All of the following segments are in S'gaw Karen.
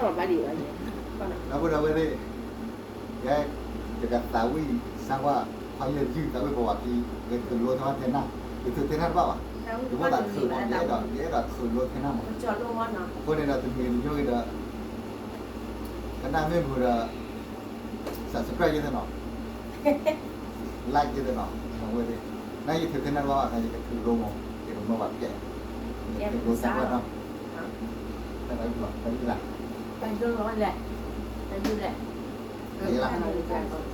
ဒီပုၢ်ဒီဝဲၢ်သ့ၣ်, ယဲ ယကသးဝံၣ်စၢ်ကွၢ် ဖးယဲၢ်ယုၢ်သးဝံၣ်ပဝးခံ ယထုးလိထဲထဲနၢ်, ယထုးထဲနၢ်တဘၣ်ဘၣ်, ယဘၣ်သးထုးမး ယအဲၣ်ဒိး ယအဲၣ်ဒိးထုးလိထဲနၢ်မး, အဃိန့ၣ်ဒီးတမံၤတမံၤဂ့ၤဒီး ကနၣ်မ့ၢ်မုာ်ဒီး subscribe ယဲသ့ၣ်နီၤ like ယဲသ့ၣ်နီၤ အဝဲသ့ၣ်, နယထုးထဲနၢ်တဘၣ်ဘၣ် ယကထုးလိမး ယကမၢဘၣ်ပျဲၢ်, ယထုးလိစၢ်ကွၢ်နီၤ, တၢ်လီၤ တၢ်လီၤ တၢ်လီၤလဲၣ်, တၢ်လီၤလဲၣ်, ယဲလၢ လီၤတံၢ်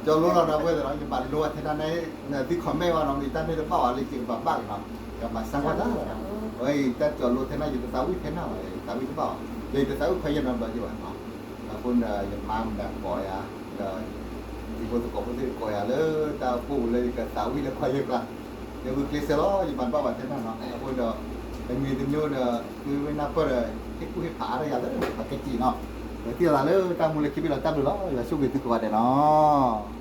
ကျါနၤဝဲ, ကၠီလိလီၤဒီပုၢ်ဝဲၢ်သ့ၣ်နီၤ, ယဘၣ်လိထဲနၢ်န့ၣ်, နသု comment ဝဲနီၤ, မ့ၢ်တၢ်မ့ၢ်တဘၣ်ဝဲလၢယကဘၣ်ဘၣ်က့ၤနီၤ, ယဘၣ်စၢ်ကွၢ်တၢ်, အဝဲအံၤတၢ်ကၠီလိထဲနၢ် ယတသးဝံၣ်ထဲနၢ်ဘၣ်, ယသးဝံၣ်တဘၣ်ဘၣ်, ဒီးယတသးဝံၣ်ခွဲးယဲၢ်နီတဘျီယဘၣ်နီၤ, အဃိန့ၣ်ဒီး ယမါမုၢ်ဒၣ်ကိးယၤ, ဒီး ယဖိသကိးဖိသ့ၣ်ကိးယၤလၢတၢ်အိၣ်ဖှိၣ်ပူၤလၢယကသးဝံၣ်လၢခွဲးယဲၢ်ကျါ, ယဂုာ်ကျဲးစၢးလီၤ, ယမၤတဘၣ်ဘၣ်ထဲနၢ်နီၤ, အဃိဒီး တမံၤတမံၤဒီး သုဝဲနၢ်ပၢၢ်ဒီး ဟ့ၣ်ကူၣ်ဟ့ၣ်ဖးအါထီၣ်ယၤလၢပှၤကစံးနီၤ, ဒီးသံအသးလၢတၢ်မူလၢခံဘ့ၣ်လီၤ, တၢ်ဘျုးလီၤ, ယွၤဆိၣ်ဂ့ၤသုကိးဂၤဒဲးနီၤ.